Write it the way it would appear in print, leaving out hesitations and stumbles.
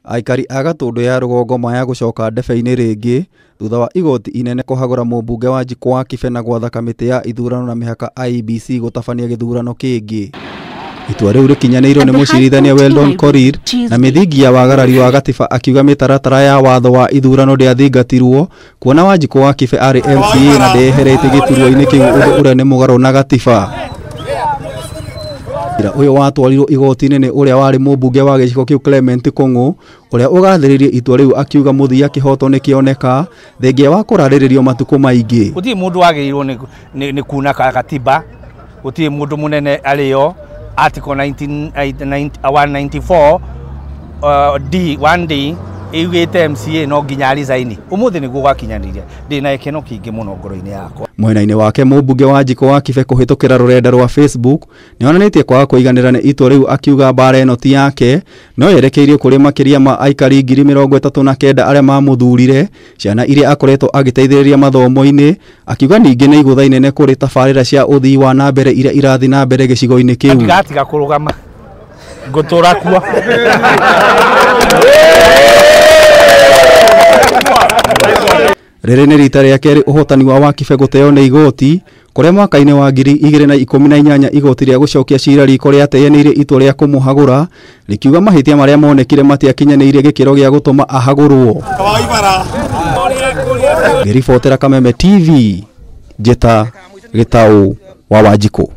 Aikari a Gatũndũ ya rũgongo maya gũcoka ndebe-inĩ rĩngĩ thutha wa igoti inene kũhagũra mũmbunge wa Wanjikũ wa Kibe na gwatha kamĩtĩ ya ithurano na mĩhaka IEBC gũtabania gĩthurano kĩngĩ. Itua rĩu rĩkinyanĩirwo nĩ mũcirithania Weldon Korir na mĩthingi ya wagarari wa gatiba akiuga mĩtaratara ya watho wa ithurano ndĩathingatirwo kuona Wanjikũ wa Kibe arĩ MCA na ndeyeheretie gĩturwa-inĩ kĩu ũndũ ũrĩa nĩ mũgarũ na gatiba. Cira ũyũ watwarirwo igoti-inĩ nĩ ũrĩa warĩ mũmbunge wa gĩcigo kĩu Clement Kung'u ũrĩa ũgathĩrĩirie itua rĩu akiuga mũthia kĩhoto nĩkĩoneka thengia wa kũrarĩrĩrio matukũ maingĩ. Gũtirĩ mũndũ wagĩrĩirwo nĩ kuna gatiba, gũtirĩ mũndũ mũnene arĩo. Article 194 D 1D ĩugĩte MCA no nginya resign. Ũmũthĩ nĩguo gwakinyanĩire, ndĩ na gĩkeno kĩingĩ mũno ngoro-inĩ yakwa. Mwena-inĩ wake mũmbunge wa Wanjikũ wa Kibe kũhĩtũkĩra rũrenda rwa Facebook nĩonanĩtie kwaga kũiganĩra nĩ itua rĩu akiuga mbara ĩno ti yake no yerekeirio kũrĩ makĩria ma aikari 39,000 arĩa mamũthurire, ciana iria akoretwo agĩteithĩrĩria mathomo-inĩ, akiuga ningĩ nĩ igũtha inene kũrĩ tabarĩra cia ũthii wa na mbere iria irathiĩ na mbere gĩcigo-inĩ kĩu. Ndigatiga kũrũgama, ngũtũra kuo. Rĩrĩ nĩ rita rĩa kerĩ ũhotani wa Wakibe gũteo nĩ igoti kũrĩa mwaka-inĩ wa 2018 igoti rĩa gũcokia cira riko rĩateanĩirie itua rĩa kũmũhagũra rĩkiuga mahĩtia marĩa monekire matiakinyanĩirie gĩkĩro gĩa gũtũma ahagũrwo. Ngĩribotera Kameme TV, Njĩta Gĩtaũ wa Wanjikũ.